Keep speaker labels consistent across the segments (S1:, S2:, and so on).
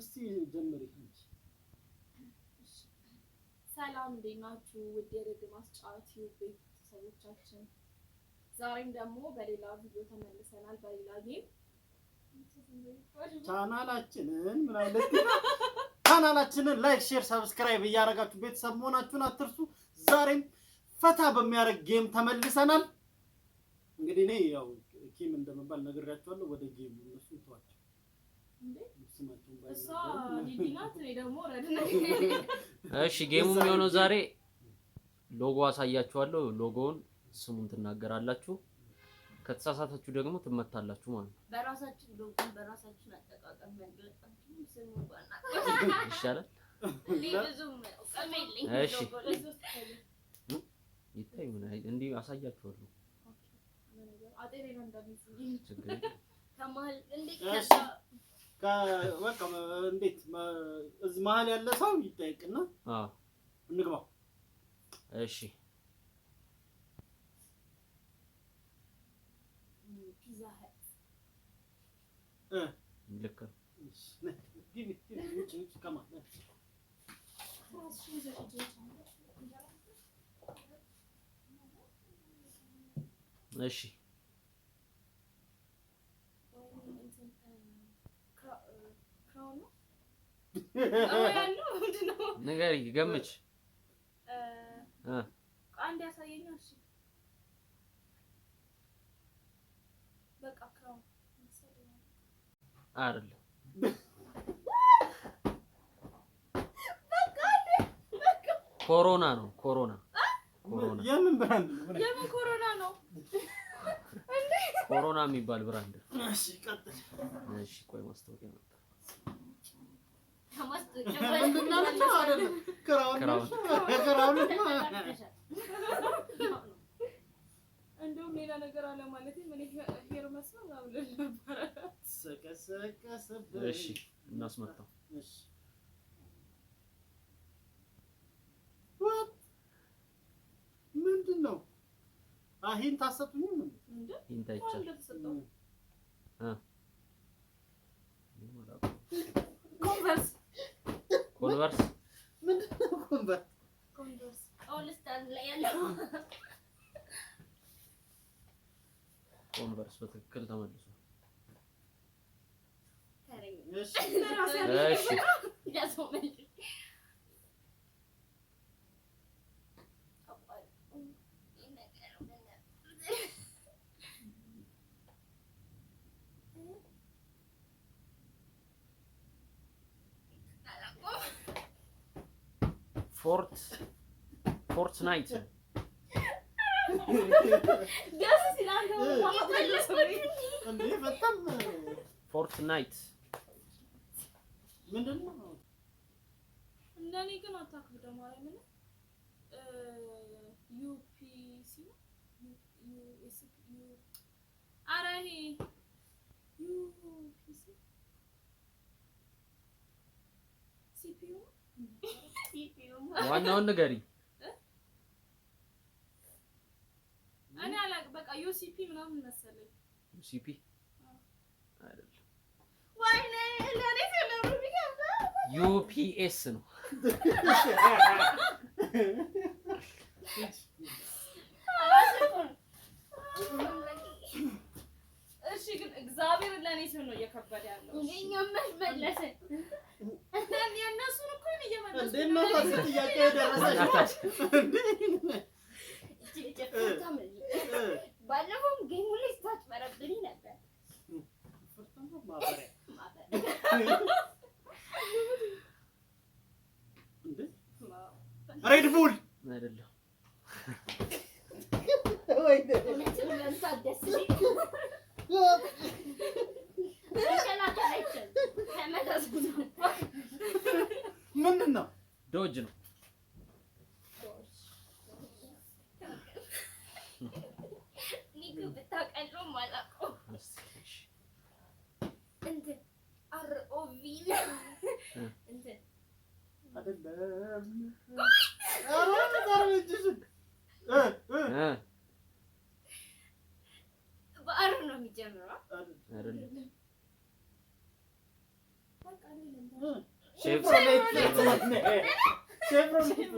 S1: እስቲ ጀምሪ አንቺ።
S2: ሰላም፣ እንዴት ናችሁ? ውድ የድድ ማስጫ ቲዩብ ቤተሰቦቻችን፣ ዛሬም ደግሞ በሌላ ቪዲዮ ተመልሰናል። በሌላ game።
S1: ቻናላችንን ምናምን ቻናላችንን like፣ share፣ subscribe እያደረጋችሁ ቤተሰብ መሆናችሁን አትርሱ። ዛሬም ፈታ በሚያደርግ game ተመልሰናል። እንግዲህ እኔ ያው ኪም እንደመባል ነግሬያቸዋለሁ። ወደ game ኡ እነሱን ተዋቸው።
S2: እንዴ?
S1: ስማቸውን
S2: እሷ
S1: ባይናገሩም
S2: ሊሊ ናት፣ እኔ ደግሞ ረድ ነኝ።
S3: እሺ፣ game ኡ የሚሆነው ዛሬ ሎጎ አሳያችኋለሁ። ሎጎውን ስሙን ትናገራላችሁ። ከተሳሳታችሁ ደግሞ ትመታላችሁ ማለት ነው።
S4: በራሳችን ሎጎን በራሳችን አጠቃቀም መግለጻችን ስሙ እንኳን
S3: ይሻላል።
S4: እኔ ብዙም እውቀቱ የለኝም።
S3: እሺ።
S4: ሎጎ ላይ።
S3: ይታይ ምን እንዲህ አሳያችኋለሁ።
S2: አጤሬ ነው እንደሚይዝ።
S3: ችግር የለም።
S4: ከመሀል እንዴት
S1: እሺ።
S4: ከዛ
S1: በቃ እንዴት እዚህ መሀል ያለ ሰው ይጠይቅና
S3: አዎ።
S1: እንግባ።
S3: እሺ።
S4: ፒዛ ሀት።
S3: ልክ ነው።
S1: እሺ፣ ነይ፣ ግቢ፣ ግቢ፣ ውጪ፣ ውጪ፣ ከማን ነይ።
S2: ራስሽን ይዘሽ ሂጂ።
S3: እሺ።
S2: ወይኔ እንትን ክራውን ነው ያለው፣ ምንድን ነው?
S3: ንገሪ፣ ገምች።
S2: አንድ ያሳየኛ። እሺ፣ በቃ ክራውን መሰለኝ።
S3: አይደለም። ኮሮና ነው። ኮሮና፣ ኮሮና።
S1: የምን brand ነው? ምን?
S2: የምን ኮሮና ነው?
S3: ኮሮና የሚባል brand ነው።
S1: እሺ፣ ቀጥል።
S3: እሺ፣ ቆይ ማስታወቂያ መጣ።
S4: ከማስታወቂያ
S1: ምንድን ነው ያለችው? አይደለም ክራውን ነው። ክራውን ነው።
S2: እንደውም ሌላ ነገር አለ ማለት ምን ሄርመስ ነው ምናምን ልል ነበረ።
S1: ሰቀሰቀሰብኝ።
S3: እሺ፣ እናስመጣው።
S1: እሺ። What? ምንድን ነው? Hint አትሰጡኝም እንዴ?
S2: እንደ
S3: Hint
S2: ማን
S3: አይቻልም።
S2: እንደተሰጠው።
S3: እ
S2: ኮንቨርስ።
S3: ኮንቨርስ።
S1: ምንድን ነው ኮንቨርስ?
S2: ኮንቨርስ።
S4: ኦል ስታንድ ላይ ያለው።
S3: ኮንቨርስ በትክክል ተመልሷል።
S4: ተረኛ።
S1: እሺ።
S3: እሺ።
S4: ያሰው መልስ። ይህ ነገር ምን ነበር? አላውቀውም።
S3: ፎርትናይት።
S2: ደስ ሲል አንተ
S1: እንዴ፣ በጣም
S3: ፎርትናይት።
S1: ምንድን ነው?
S2: እንደኔ ግን አታክብደው፣ ማርያምን። UPC ነው USP U፣ ኧረ ይሄ UPC CPU ነው።
S3: ዋናውን ንገሪ።
S2: እኔ አላውቅም። በቃ UCP ምናምን መሰለኝ።
S3: UCP አይደለም።
S2: ወይኔ፣ ለእኔ ስለሩ ቢገባ።
S3: UPS ነው።
S2: እሺ፣ ግን እግዚአብሔር ለእኔ ሲሆን ነው እየከበደ ያለው።
S4: እኛም መለስን።
S2: የእነሱን እኮ ነው እየመለስኩ።
S1: እንዴ፣ እናታችን ጥያቄ የደረሰሽ እንዴ?
S4: እቺ ልጅ ፍርታም ልጅ። ባለፈውም game ኡ ላይ ስታጭበረብሪ ነበር።
S1: ማፈሪያ። እንዴ፣ ሬድ ቡል።
S3: አይደለም።
S4: እውነትም መምታት ደስ ሲል መከላከል አይቻልም። ከመታስ ብዙ
S1: ምንድን ነው?
S3: ዶጅ ነው።
S4: እኔ ግን ብታውቀለውም አላውቀውም።
S3: እስቲ እሺ።
S4: እንትን ROV እንትን
S1: አይደለም። ኧረ ኧረ እጅሽን እ እ
S3: እ
S4: በ R ነው የሚጀምረው።
S3: አይደለም።
S1: ሼቭሮሌት ሼቭሮሌት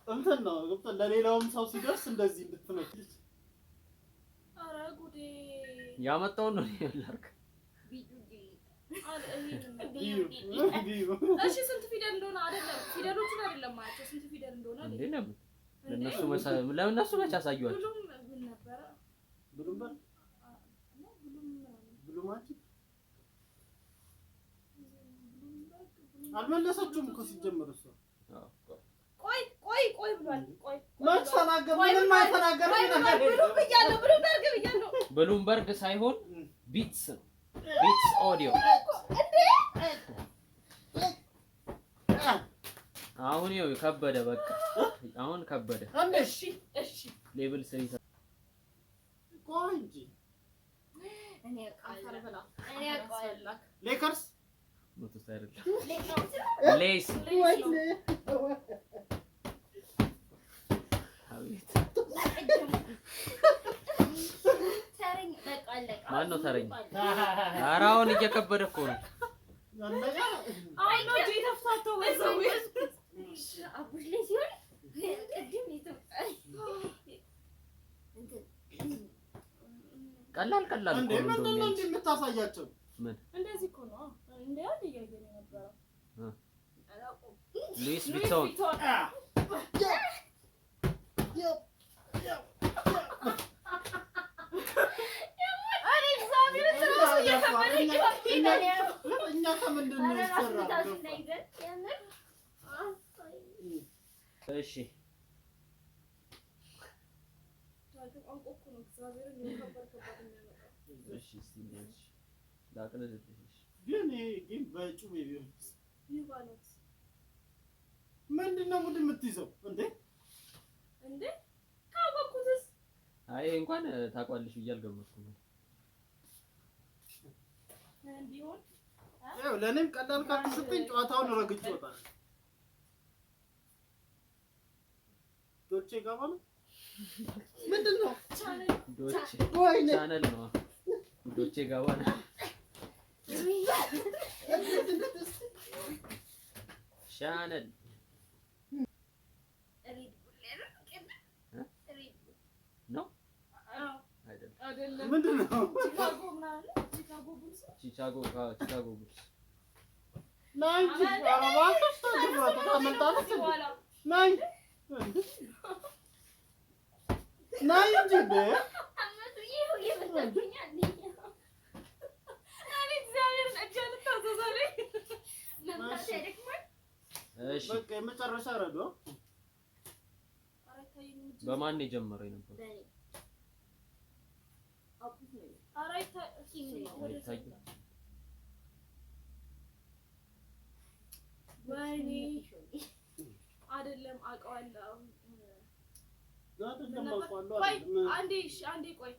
S1: እንትን ነው ገብቶሃል። ለሌላውም ሰው ሲደርስ እንደዚህ እንድትመች
S2: ኧረ ጉዴ!
S3: ያመጣውን ነው ላድርግ።
S2: እሺ ስንት ፊደል እንደሆነ አይደለም፣ ፊደሎቹን አይደለም ማያቸው፣ ስንት ፊደል እንደሆነ
S3: እንዴ ለምን ለነሱ ለእነሱ መች አሳዩዋቸው?
S2: ብሉም ምን ነበረ?
S1: ብሉምበርግ
S2: ብሉም ምናምን
S1: ብሉማችን አልመለሰችውም እኮ ሲጀመር እሷ
S2: ቆይ ቆይ ቆይ ብሏል። ቆይ
S1: መች ተናገር? ምንም አይተናገርም።
S2: ብሉም ብያለሁ፣ ብሉምበርግ ብያለሁ።
S3: ብሉምበርግ ሳይሆን ቢትስ ነው። ቢትስ ኦዲዮ። አሁን ይኸው ከበደ፣ በቃ አሁን ከበደ።
S1: እሺ
S2: እሺ
S3: level 3
S1: ቆይ እንጂ
S4: እኔ
S2: አፈር ብላ
S4: እኔ አውቀዋለሁ።
S1: ሌከርስ
S3: መቶስ አይደለም ሌስ። አቤት ማነው ተረኛ? ኧረ አሁን እየከበደ እኮ ነው።
S2: አሁን ነው እጄ የተፍታታው። በዛው
S4: አቡሽ ላይ ሲሆን ቅድም
S3: ቀላል ቀላል
S1: እንዴ
S3: እኮ ነው።
S1: ምንድን
S3: እንደውም
S1: ነው
S3: ያንቺ
S1: እንዲህ የምታሳያቸው?
S3: ምን
S2: እንደዚህ እኮ ነው እንደ አንድ እያየን የነበረው
S3: ሉዊስ ቪቶን
S2: ቪቶን
S1: እኛ ከምንድን ነው የተሰራው?
S3: እሺ
S2: ቋንቋ እኮ ነው እግዚአብሔርን የከባድ ከባድ የሚያመጣው።
S3: እሺ እስቲ እሺ ላቅልልልሽ። እሺ
S1: ግን ይሄ ግን በጩቤ ቢሆን
S2: ይህ ባለት
S1: ምንድን ነው mood የምትይዘው እንዴ?
S2: እንዴ ካወቅኩትስ
S3: አይ እንኳን ታውቋለሽ ብዬ አልገመትኩም።
S2: እንዲሆን
S1: ይኸው ለእኔም ቀላል ካልተሰጠኝ ጨዋታውን ረግጬ እወጣለሁ። ዶቼ ጋባ ነው ምንድን ነው?
S2: ቻነል
S3: ዶቼ
S1: ወይኔ
S3: ቻነል ነው። ዶቼ ጋባ ነው። ቻነል ነው አይደለም።
S2: አይደለም
S1: ምንድን ነው?
S2: ቺካጎ ምናምን ቺካጎ ቡልስ
S3: ቺካጎ አዎ፣ ቺካጎ ቡልስ
S1: ናይ እንጂ ኧረ እባክሽ ተግብራ ታመልጣለች እንዴ?
S2: በኋላ
S1: ናይ ናይ እንጂ እንዴ
S2: እኔ እግዚአብሔርን እጄ አልታዘዛለኝ።
S3: እሺ
S1: በቃ የመጨረሻ ረዶ
S2: ኧረ አይታየኝም እጄ።
S3: በማን ነው የጀመረው የነበረው?
S2: ኧረ ወደዛ
S3: አይታይም።
S2: ወይኔ አይደለም አውቀዋለሁ።
S1: አይደለም አውቀዋለሁ
S2: ቆይ
S1: አይደለም።
S2: አንዴ እሺ አንዴ ቆይ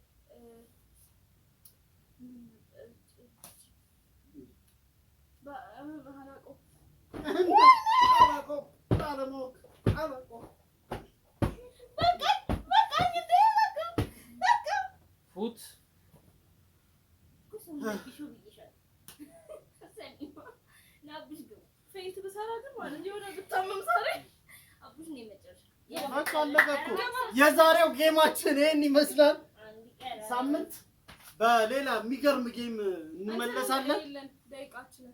S2: አላውቀውም።
S1: አላውቀውም፣ አለማወቅ አላውቀውም።
S3: ፉት
S2: faint ብሰራ ግን ማለት የሆነ ብታመም ዛሬ
S1: በቃ አለቀ እኮ። የዛሬው game ኣችን ይሄን ይመስላል። ሳምንት በሌላ የሚገርም game እንመለሳለን።
S2: የለን ደቂቃችንን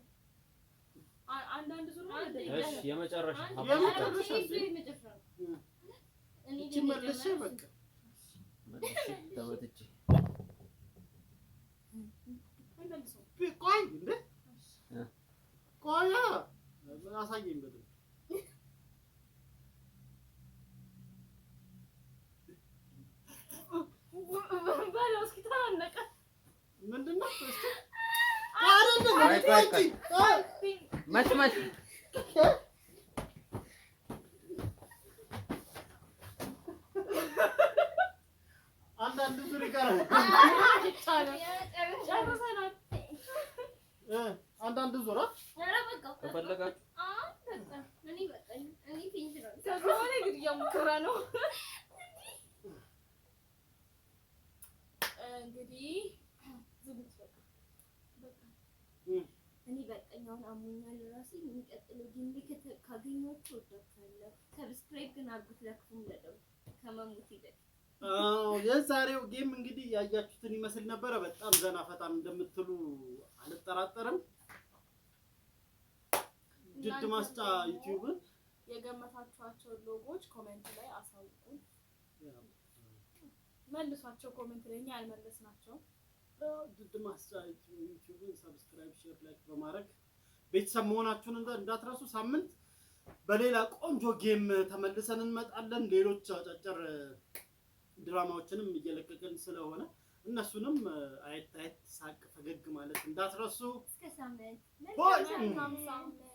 S2: አንዳንድ ዙር ነው
S3: እሺ የመጨረሻ
S1: የመጨረሻ እቺ መልሼ በቃ
S3: መልሼ ተመትቼ
S2: አይመልሰውም።
S1: ቆይ እንዴ ቆይ አሳየኝ በደንብ።
S2: በለው እስኪ ተናነቀ።
S1: ምንድን ነው እስኪ? አይደለም
S3: ቆይ፣ ቆይ፣ ቆይ።
S1: ቆይ
S3: መች መች
S1: አንዳንድ ዙር ይቀራል።
S2: ጨርሰናል።
S1: አንዳንድ ዙር
S3: ከፈለጋችሁ
S2: ከዚህ በኋላ ግድያ ሙከራ ነው። እንግዲህ ዝጉት በቃ።
S4: በቃ እኔ በቃኝ፣ አሁን አሞኛል ራሴ። የሚቀጥለው game ላይ ካገኘኋችሁ እወዳችኋለሁ። Subscribe ግን አድርጉት ለክፉም ለደጉ ከመሞቴ በፊት።
S1: አዎ፣ የዛሬው game እንግዲህ ያያችሁትን ይመስል ነበረ። በጣም ዘና ፈታም እንደምትሉ አልጠራጠርም። ድድ
S2: እናንተም
S1: ማስጫ
S2: ደግሞ
S1: ዩቲዩብን
S2: የገመታችኋቸውን logo ዎች comment ላይ አሳውቁን። መልሷቸው comment ላይ፣ እኛ ያልመለስናቸው።
S1: ድድ ማስጫ ዩቲዩብን subscribe፣ share፣ like በማድረግ ቤተሰብ መሆናችሁን እንዳትረሱ። ሳምንት በሌላ ቆንጆ game ተመልሰን እንመጣለን። ሌሎች አጫጭር ድራማዎችንም እየለቀቅን ስለሆነ እነሱንም አየት አየት ሳቅ ፈገግ ማለት እንዳትረሱ።
S4: እስከ ሳምንት።
S1: Bye።
S2: መልካም ሳምንት።